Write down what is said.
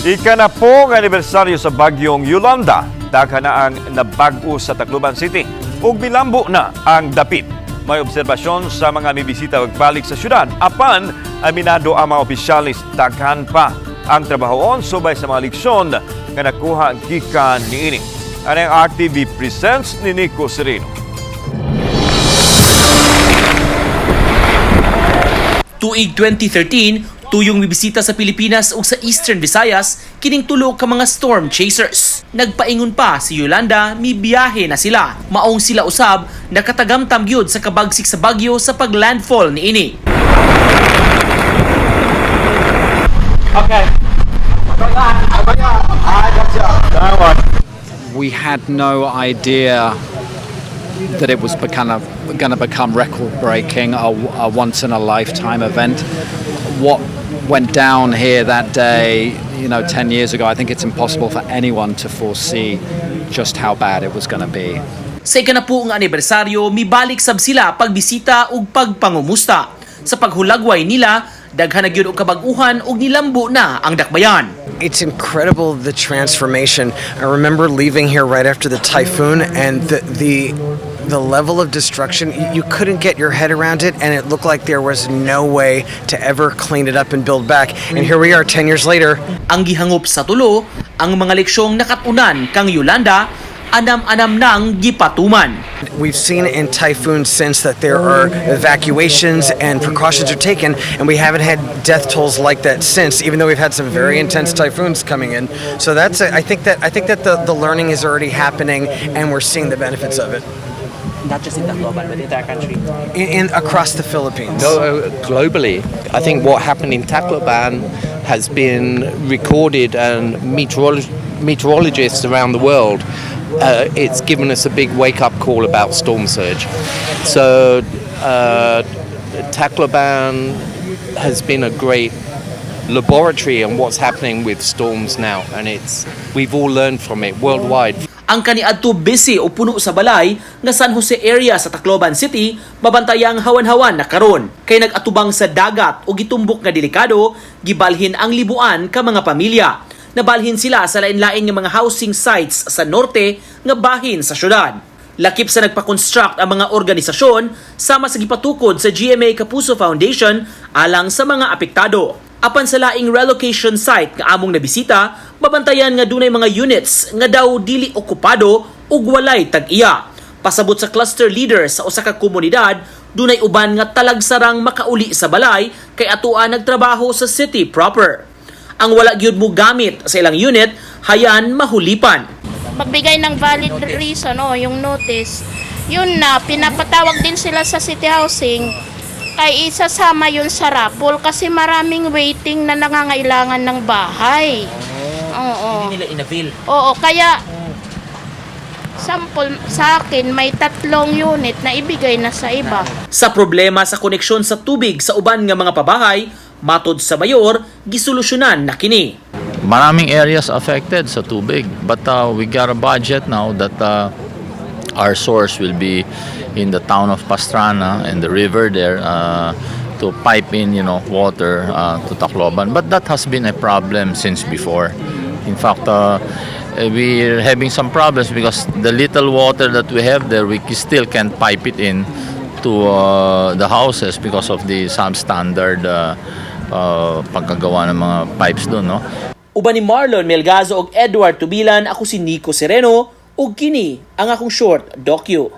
Ikanapong anibersaryo sa bagyong Yolanda, daghan na ang nabag-o sa Tacloban City ug milambo na ang dapit. May obserbasyon sa mga mibisita pagbalik sa syudad apan aminado ang mga opisyalis, daghan pa ang trabahoon subay sa mga leksyon nga nakuha gikan niini. Ano ang RTV Presents ni Nico Sereno. Tuig 2013, tuyong mibisita sa Pilipinas ug sa Eastern Visayas kining tulo ka mga storm chasers. Nagpaingon pa si Yolanda, mibiyahe na sila. Maong sila usab nakatagamtam gyud sa kabagsik sa bagyo sa paglandfall niini. We had no idea that it was going to become record breaking, a once in a lifetime event. What went down here that day, 10 years ago, I think it's impossible for anyone to foresee just how bad it was going to be. Sa ikanapu nga anibersaryo, mibalik sab sila pagbisita ug pagpangumusta. Sa paghulagway nila, daghan na gyud og kabag-uhan ug nilambo na ang dakbayan. It's incredible, the transformation. I remember leaving here right after the typhoon and the level of destruction, you couldn't get your head around it, and it looked like there was no way to ever clean it up and build back. And here we are 10 years later. Ang gihangop sa tulo, ang mga leksyong nakatunan kang Yolanda, anam-anam nang gipatuman. We've seen in typhoons since that there are evacuations and precautions are taken, and we haven't had death tolls like that since, even though we've had some very intense typhoons coming in. So I think that the learning is already happening, and we're seeing the benefits of it. Not just in Tacloban, but in the entire country. In across the Philippines. No, globally. I think what happened in Tacloban has been recorded, and meteorologists around the world, it's given us a big wake-up call about storm surge. So Tacloban has been a great laboratory on what's happening with storms now, and it's we've all learned from it worldwide. Ang kaniadto busy o puno sa balay nga San Jose area sa Tacloban City, mabantayang hawan-hawan na karon. Kay nag-atubang sa dagat o gitumbok nga delikado, gibalhin ang libuan ka mga pamilya. Nabalhin sila sa lain-lain nga mga housing sites sa norte nga bahin sa syudad. Lakip sa nagpa-construct ang mga organisasyon sama sa gipatukod sa GMA Kapuso Foundation alang sa mga apektado. Apan sa laing relocation site nga among nabisita, mabantayan nga dunay mga units nga daw dili okupado ug walay tag-iya. Pasabot sa cluster leader sa usa ka komunidad, dunay uban nga talagsarang makauli sa balay kay atoa nagtrabaho sa city proper. Ang wala gyud mo gamit sa ilang unit, hayan mahulipan. Magbigay ng valid reason, oh, yung notice. Yun na, pinapatawag din sila sa city housing kay isasama yun sa raffle kasi maraming waiting na nangangailangan ng bahay. Oo. Nila inavail. Oo, kaya sample sa akin, may tatlong unit na ibigay na sa iba. Sa problema sa koneksyon sa tubig sa uban nga mga pabahay, matod sa mayor, gisolusyonan na kini. Maraming areas affected sa tubig. But we got a budget now that our source will be in the town of Pastrana and the river there to pipe in water to Tacloban. But that has been a problem since before. In fact, we're having some problems because the little water that we have there, we still can't pipe it in to the houses because of the substandard pagkagawa ng mga pipes doon, no? Uban ni Marlon Melgazo og Edward Tubilan, ako si Nico Sereno ug kini ang akong short docu.